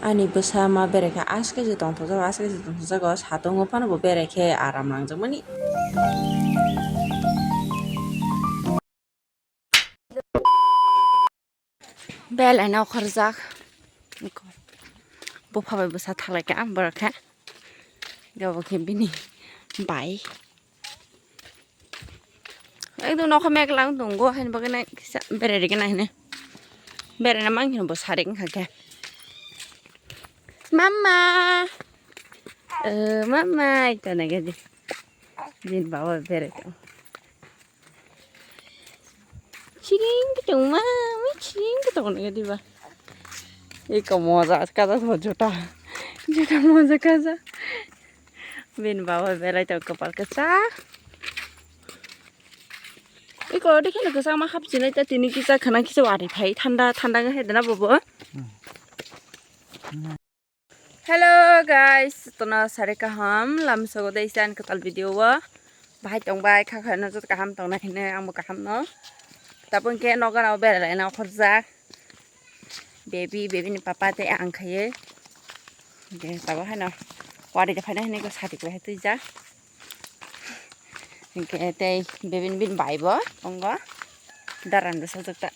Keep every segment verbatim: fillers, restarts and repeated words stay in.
Ani bwsa ma berekhe aske se tongthokjago, aske se tongthokjago, satungo phano bo berekhe aram nangjakmani. Belai no okhorjak. Bupha bai bwsa thalaikha borok khe. Abo khe bini bai. Ekdom nokha mekla wng tongo, haini bagwi nai kisa berai rikhe nai hinwi. Beraina mang hino bo sarik wngkha khe. Mama! O mama! Ito nai khe di. Bini baba berai tongo. Chiring khe tongma, chiring khe tongo nai khe diba. Iko moja kaja juta. Juta moja kaja. Bini baba belai tongo kwpal kwchak. Iko ode kheno kwchangma hapchinai ta tini kisa khana kisa wari phai thanda thanda wngkha dana bobo. Hello guys, tono sari kaham lamsogo de isa ani kwtal video o. Bahai tongbai kha kha no joto kaham tongnai hinwi angbo kaham no. Tabuk hwnkhe nogo rao berai laina okhorjak. Baby, baby ni papa tei ang khaiwi. Hwnkhe tabuk haino wari de phaina hinwi ko sadi kwlai hai twijak. Hwnkhe tei baby ni bini bai bo tongo. Daran bwsajwk ta.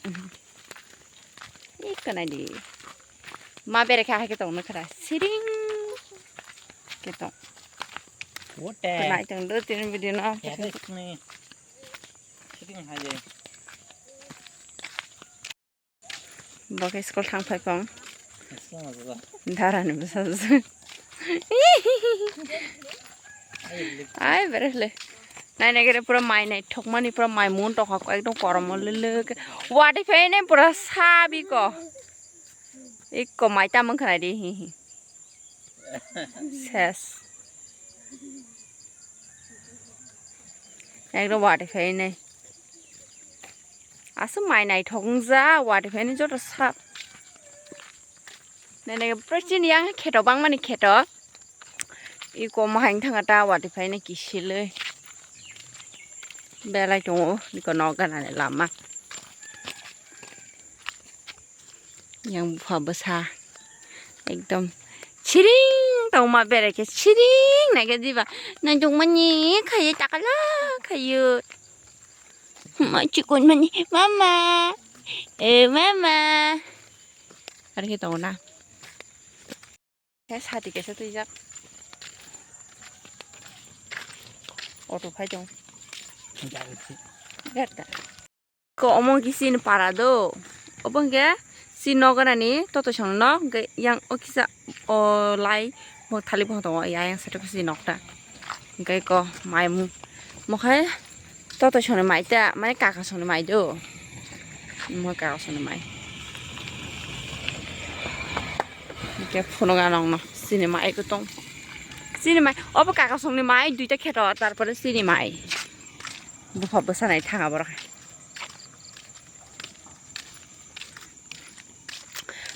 Ih, kanai di. Ma bere kha hai khe tong nokha da. Siring. Khe tong. Wote. Kanai tong do tini video no. Ya, ni. Siring hai de. Bo khe school thang phai kong. School ma jala. Dara ni bwsa jwk. Ai, bere le. Nai nai khe pura mai naithokmani, pura mai mun tongkha ko, ekdom korom lwlwk. Wati phai nai pura sabi ko. Ikko mai tamung khna di, hi, hi. Ses. Ekdom wati phai nai. Aswk mai naithok wngja, wati phai nai joto sak. Nene pura chini yang kheto bangmani kheto. Iko mahang thanga ta wati phai nai kisilwi. Belai tongo, iko nok ganani lama. Yang bupha bwsa ekdom chiring tongma berai khe chiring naikhe diba naitokmani khayo takala khayo ma chikon mani mama e mama. Ar khe tongo na. Khe sadi kaisa twijak. Auto phai tong. Gari si. Gari da. Ko omo khe chini para do. Obo hwnkhe chini nok ganani totosong nok hwnkhe yang o kisa o lai bo thalik bo tongo ya yang side o khe chini nok ta. Hwnkhe ko mai mung. Mokhai totosongni mai ta mane kakasongni mai do. Mo kakasongni mai. Hwnkhe phunuk anokno chini mai kwtong. Chini mai, obo kakasongni mai duita kheto, tarpore chini mai. Bupha bwsa nai thanga borok.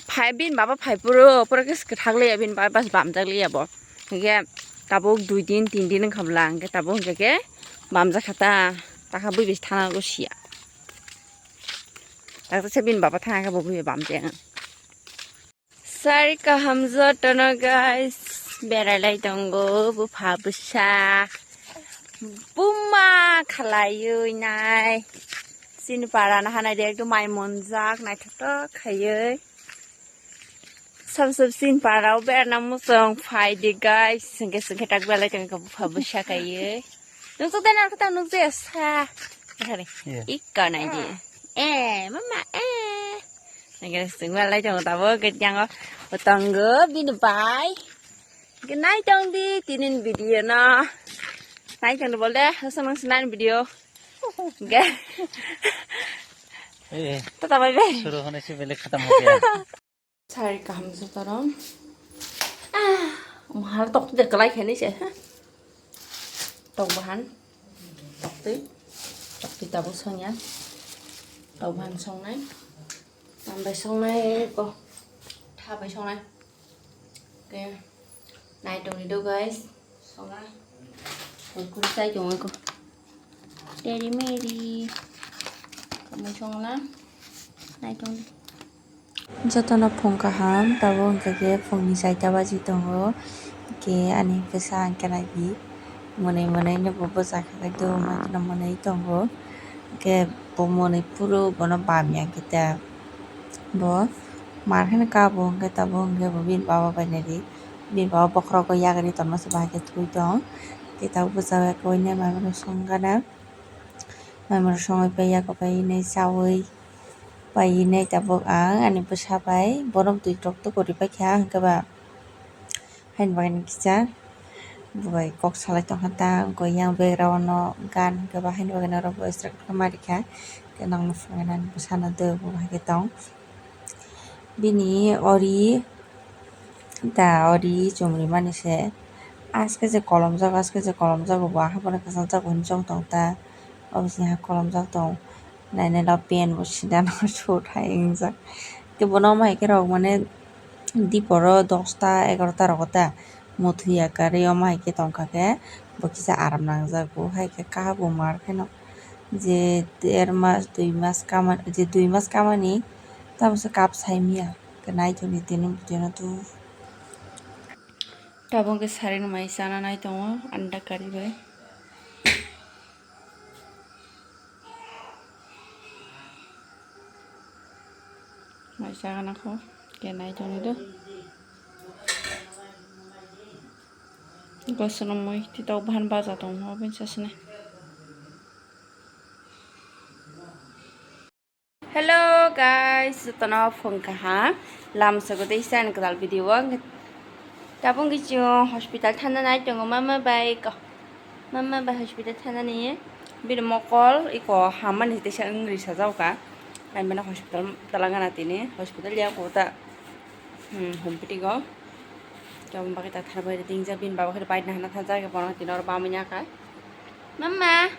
Phai bini baba phai puro, puro khe kwthak liya bini baba bas bamjak liya bo. Hwnkhe tabuk dui din, tin din wngkha bwla, hwnkhe tabuk hwnkhe khe bamjak kha ta, takha bui bai thana go siya. Taksa se bini baba thana khe bo bui bai bamjak. Sari kaham jotono guys, berai lai tongo bupha bwsa. Buma khalaiwi nai. Chini para na hanai de ekdom mai monjak naithotok khaiwi. Sab sab chini para o berna muchung phai di guys. Sengke sengke tak belai tongkha bupha bwsa khaiwi. Nukjak de narwkha ta nukjaya sa. Nakhari. Iya. Ikka nai di. Eh, mama, eh. Nakhari sengke belai tongo tabuk, khe yango tongo bini bai. Khe nai tong di tinin video no. Nai tong di bol de, hasang nang sinai video. Khe. Eh, eh. Tata bye bye. Suru hone se bele khatam ho gaya. Sari kaham joto rom. Ah, mahal tok de kalai khani se. Tok bahan. Tok twi. Tok twi tabuk songya. Tok bahan songnai. Tambai songnai ko. Thabai songnai. Ke. Nai tong di do guys. Songnai. Kurkure chai tong ko. Teri meri. Kamai songna. Nai tong di. Jotono phung kaham, tabuk hwnkhe phungni chaita baji tongo, hwnkhe ani bwsa hwnkhe nai di, mwnwi mwnwino bo bwsa khe do, hwnkhe mwnwi tongo, hwnkhe bo mwnwi phuru bono bam ya khe ta, bo mar hino kabo hwnkhe tabuk hwnkhe bo bini baba bai nai di, bini baba bokhorogo yagri tonma se bahai khe thwi tong, hwnkhe tabuk bwsa bai khe uaine mai mano songana, mai mano songwi pai yago bai nai chaui. Painai tabuk ang ani bwsa bai borok dui tok tok kwrwi paikha, hwnkhe ba haini bagwi kisa bo bai kok salai tongkha ta, wngkha yang background o gan, hwnkhe ba haini bagwi norok bo extra khe ma rikha, hwnkhe nokno phunuknani bwsano dui bo hai khe tong bini ori. Da ori chumri mani se aske je kolom jago, aske je kolom jago bo, ahapano kwchang jago hinwi chong tong ta, obo se ha kolom jak tong, nainai la pen bo sida no sut hai wngjak. Tei bono omo hai khe rok mane diporo dosta egarota rogo ta muthwi ya karwi omo hai khe tongkha khe bo kisa aram nangjak, bo hai khe kaha bo mar kheno je der mas dui mas kamani, je dui mas kamani tamo se cup sai manya. Khe nai tongdi tini video no tu. Tabuk hwnkhe saree no mai chana nai tongo anda kari bai. Mai chagana kho khe nai tongdi do. Gosono mui tito bahan baja tongo, obo wngkha sini. Hello guys, jotono phung kaha lam sogo tei isa ni kwtal video o. Tabuk hwnkhe chwng hospital thana nai tongo mama bai ko, mama bai hospital thana ni bini mokol iko hamani teisa wng ri sajak ka, ai mane hospital talangana tini hospital ya kota. Hmm, hompiti go. Tabuk bagwi ta thar bai ring jak bini baba khe bike nahana thajak bono tini oro bamwi naka. Mama.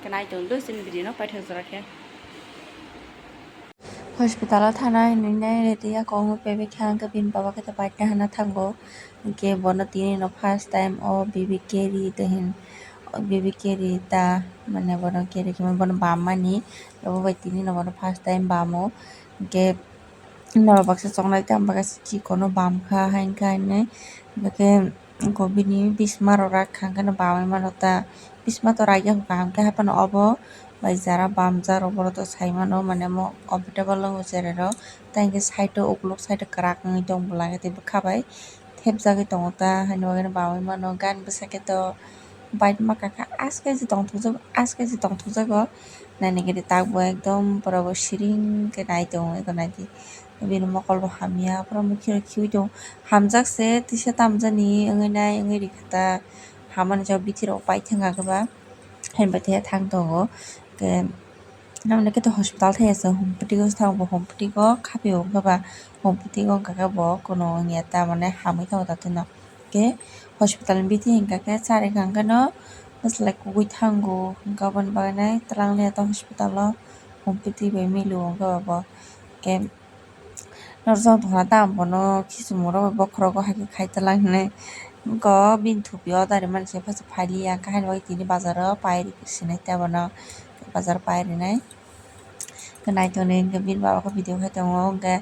Khe nai tong do chini bwrwi no paithak jora khe. Hospital o thana hinwi nai ready ya kok no pebek kha hwnkhe bini baba khe ta bike nahana thango. Hwnkhe bono tini no first time o baby carry tei hin baby carry ta mane bono carry khe bono bam mani obo bai tini no bono first time bam o. Hwnkhe norok baksa chongnai tei ang baksa chikon no bam kha haino khe haino hwnkhe. Eko bini bisma rok rak kha hwnkhe no bamwi mano ta, bisma to rak ya kaham khe haphano obo bai jara bamjak rok borok to sai mano mane omo comfortable wngo cherai rok tei hwnkhe side o ukuluk side o kwrak wngwi tong bwla khe tei bwkha bai thepjagwi tongo ta haino bagwi no bamwi mano gani bwsakhe to bike maka kha aske se tongthokjago aske se tongthokjago nainai khe tak bo ekdom pura bo siring khe nai tongo eko naidi. Bini mokol bo hamya, pura mukhe rok khiui tongo. Hamjak se tisa tamjani wngwi nai wngwi rikha ta. Hamani jora bithi rok paithak khe ba, haino bai thang tongo. Hwnkhe, namoni khe hospital thai ya se, hompiti o se thango bo, hompiti o khapi o wngkha ba, hompiti o wngkha khe bo kuno wngya ta, mane hamwi thango ta twino. Hwnkhe hospital ni bithi hwnkha khe charikha hwnkhe no bwswlai kubui thango, hwnkhe aboni bagwi nai twlang liya ta hospital o, hompiti bai mili o wngkha ba bo. Hwnkhe. Norok jang tongkha ta ang bono khichimung rok bai bokhorok o hai khe khai twlang hinwi. Wngkha o bini thupi o dari mani se paisa phailiya hwnkhe haino bai tini bazar o pai rw sinai ta bono bazar pai rwnai. Hwnkhe naitoni hwnkhe bini baba khe video khai tongo hwnkhe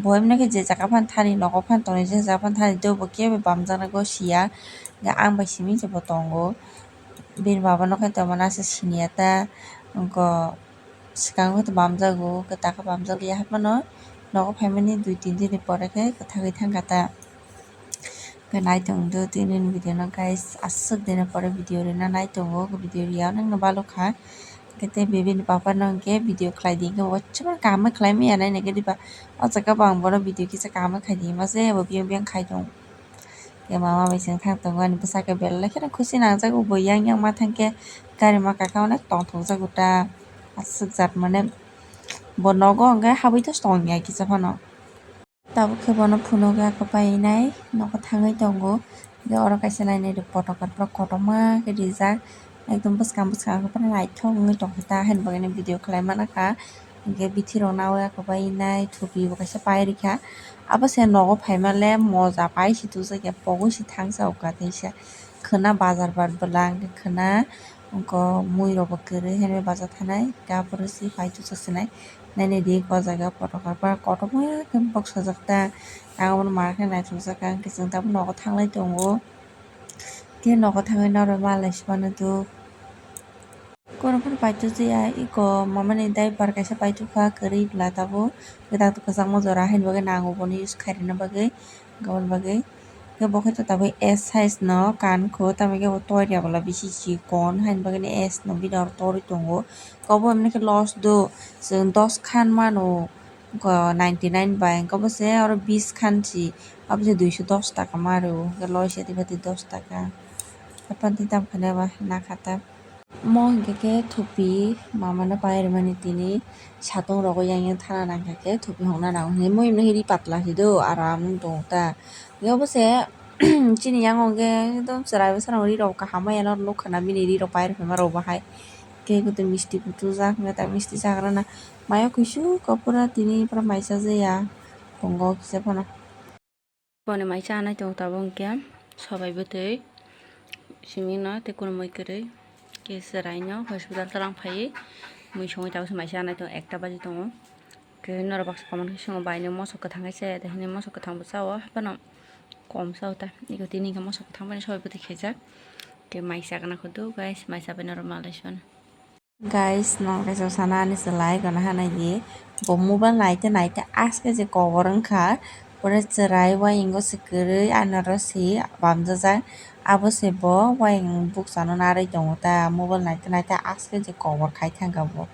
bo himnai khe je jaga phano thani nogo phano tonwi je jaga phano thani tei bo kebo bamjaknai khe siya hwnkhe ang bai simi se bo tongo. Bini baba no khe tongmani aswk siniya ta wngkha. Swkango khe bamjago, kwtal khe bamjak liya haphano nogo phaimani dui tin din ni pore khe kwthagwi thangkha ta. Hwnkhe nai tongdo tini ni video no guys, aswk din ni pore video rina nai tongo, video riya nangno balokha. Hwnkhe tei bebini papa no hwnkhe video khlai di, hwnkhe bo chwngno kaham khe khlai manya nai nai khe diba. O jaga bo ang bono video kisa kaham khe khai di, mase bo biyang biyang khai tongo. Khe mama bai chwng thang tongo ani bwsa khe belai kheno khusi nangjago bo yang yang ma thang khe gari ma kaka onek tongthokjago ta aswk jat mane bo nogo hwnkhe habwi tongya kisa phano. Tabuk khe bono phunukya kwpai nai nogo thangwi tongo. Hwnkhe oro kaisa nainai rw photo khe pura kotorma khe rijak. Ekdom bwskang bwskang khe phano naithok wngwi tongkha ta, haino bagwi video khlai manakha. Hwnkhe bithi rok nawi yak bai nai thupi bo kaisa pai rikha. Abo se nogo phaima le moja pai si tubujak ya, pogwi si thangsa o ka teisa. Khwna bazar bar bwla hwnkhe khwna wngkha mui rok bo kwrwi haino bazar thanai, gabur si pai tubujak sinai. Nainai di o jaga photo kha kotorma khe boksajak ta. Ang obono market naithokjak kha, hwnkhe chwng tabuk nogo thanglai tongo. Khe nogo thangwi norok malai si mano do. Kono phano paithakjaya eko mamani diaper kaisa paithak kha kwrwi bwla tabuk. Kwchangma jora haini bagwi nango bono use khairina bagwi. Aboni bagwi khe bo khe tabuk S size no kan kho, tamo khe bo toiya bwla bisi chikon haini bagwi S no bini oro torwi tongo. Kobo hwnwi khe loss do, chwng dos khan mano, ninety nine bai, hwnkhe obo se oro bis khan si, abo se duiso dos taka ma rw, hwnkhe loss ya tei dos taka. Haphang tei tamo khe ba nakha ta. Omo hwnkhe khe thupi mamano pai rwmani tini satung rogo yang yang thana nangkha khe thupi hongna nango hinwi mui hwnwi ri patla se do aram wng tongo ta. Hwnkhe obo se chini yang hwnkhe ekdom chwrai bwskango ri rok kaham maya no nukha na bini ri rok pai rwkhe ma rok bahai khe misti kuchuk jak hwnkhe ta misti chakrana mayo kuisuk khe pura tini pura mai chajaya tongo kisa phano. Boni mai chanai tongo tabuk hwnkhe sobai bwtwi simi no tei kunui kwrwi khe chwrai no hospital twlang phaiwi mui songwi tabuk se mai chanai tongo ekta baji tongo. Khe norok baksa comment khe swngo bai nw mosok kwthang khe chaya de hinwi mosok kwthang bo chao haphano kom chao ta eko tini hwnkhe mosok kwthang bai sobai bwtwi khaijak khe mai chakna khudu guys mai chabai norok malai sibana. Guys, nang kaisa sana ani se like rwna hanai di. Bo mobile naite naite aske je kobor wngkha. Pore chwrai wayingo se kwrwi anoro se bamjajak. Abo se bo waying bukchano narwi tongo ta. Mobile naite naite aske je kobor khai thangkha bo.